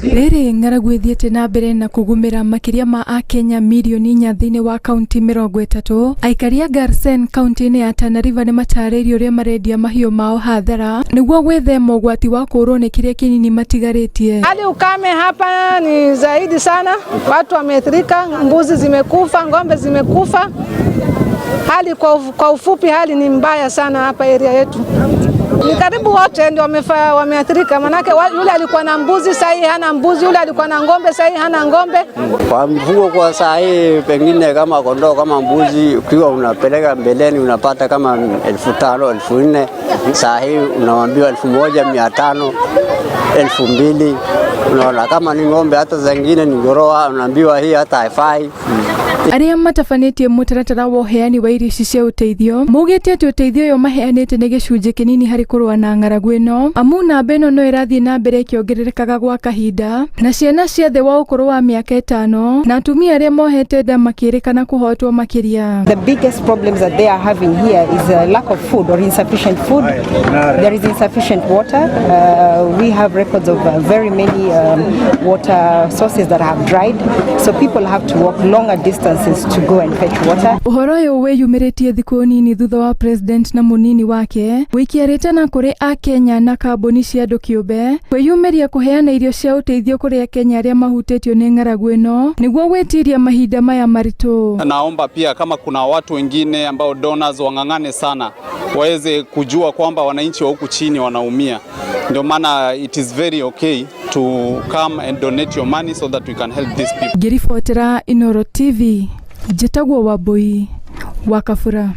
Rĩrĩ ng'aragu ĩthiĩte na mbere na kũgũmĩra makĩria ma akenya mirioni 4 thĩinĩ wa kaunti 30. Aikari a Garsen kaunti-inĩ ya Tana River nĩ matarĩirie ũrĩa marendia mahiũ mao hathara nĩguo gwĩthema ũgwati wa kũũrwo nĩ kĩrĩa kĩnini matigarĩtie. Hali ukame hapa ni zaidi sana, watu wameathirika, mbuzi zimekufa, ng'ombe zimekufa. Hali kwa ufupi, hali ni mbaya sana hapa area yetu. Ni karibu wote ndio wameathirika, manake yule alikuwa na mbuzi sahii hana mbuzi, yule alikuwa na ng'ombe sahii hana ng'ombe. Kwa mfugo kwa saa hii pengine kama kondoo kama mbuzi, ukiwa unapeleka mbeleni unapata kama 5,000, 4,000. Saa hii unaambiwa 1,500, 2,000. Unaona kama ni ng'ombe hata zingine ni goroa, unaambiwa hii hata haifai. Arĩa matabanĩtie mũtaratara wa ũheani wa irio ici cia ũteithio maugĩte atĩ ũteithio ũyũ maheanĩte nĩ gĩcunjĩ kĩnini harĩ kũrũa na ng'aragu ĩno, amu namba ĩno no ĩrathiĩ na mbere ĩkĩongererekaga gwa kahinda, na ciana cia thĩ wa ũkũrũ wa mĩaka 5 na atumia arĩa mohete nda makĩrĩkana kũhotwo makĩria. The biggest problems that they are having here is a lack of food or insufficient food. There is insufficient water. We have records of very many water sources that have dried, so people have to walk longer distances to go and fetch water. Ũhoro ũyũ wĩyumĩrĩtie thikũ nini thutha wa president na mũnini wake gũikia rĩtana kũrĩ akenya na kambuni cia andũ kĩũmbe kwĩyumĩria kũheana irio cia ũteithio kũrĩ akenya arĩa mahutĩtio nĩ ng'aragu ĩno nĩguo gwĩtiria mahinda maya maritũ. Naomba pia kama kuna watu wengine ambao donors wang'ang'ane sana waweze kujua kwamba wananchi wa huku chini wanaumia. Ndio maana it is very okay to come and donate your money so that we can help these people. Ngĩribotera Inooro TV, njĩtagwo Wambui wa Kabura.